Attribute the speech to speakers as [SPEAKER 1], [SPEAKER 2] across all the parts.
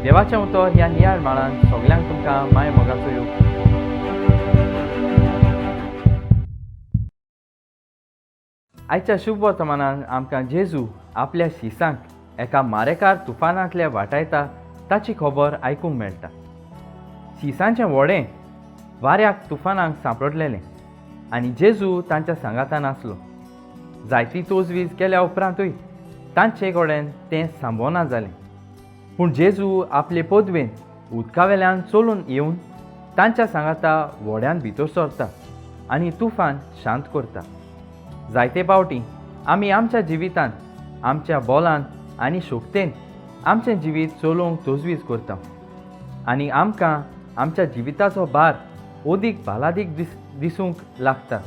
[SPEAKER 1] देवाचें उतर ह्या नियाळ माळान सगल्यांक तुमकां माय मोगाचो येवप. आयच्या शुभ वर्तमानान आमकां जेजू आपल्या शिसांक एका मारेकार तुफानांतल्या वाटायता ताची खबर आयकूंक मेळटा. शिसांचें व्हडें वाऱ्याक तुफानाक सांपडलेलें आनी जेजू तांच्या सांगातान आसलो. जायती तोजवीज केल्या उपरांतूय तांचे कडेन तें सांबोना जालें. पूण जेजू आपले पदवेन उदका वेल्यान चलून येवन तांच्या सांगाता व्हड्यान भितर सरता आनी तुफान शांत करता. जायते पावटी आमी आमच्या जिवितांत आमच्या बोलान आनी शक्तेन आमचें जिवीत चलोवंक तजवीज करता आनी आमकां आमच्या जिविताचो भार अदीक बालादीक दिसूंक लागता.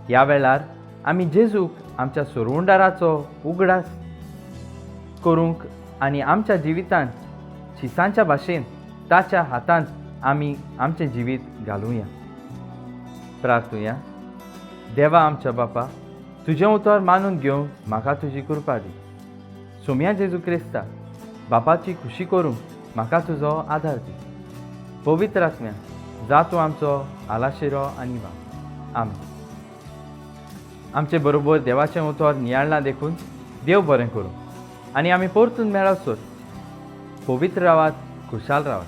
[SPEAKER 1] ह्या वेळार आमी जेजूक आमच्या सोरवंडाराचो उगडास करूंक आनी आमच्या जिवितांत शिसांच्या भाशेन ताच्या हातांत आमी आमचें जिवीत घालुया. प्रार्थुया. देवा आमच्या बापा, तुजें उतर मानून घेवंक म्हाका तुजी कृपा दी. सोम्या जेजू क्रिस्ता बापाची खुशी करूंक म्हाका तुजो आदार दी. पवित्र आत्म्या जा तूं आमचो आलाशिरो आनी वा. आमेन. आमचे बरोबर देवाचें उतर नियाळ्ळां देखून देव बरें करूं आनी आमी परतून मेळसर पवित्र रावात, खुशाल रावात.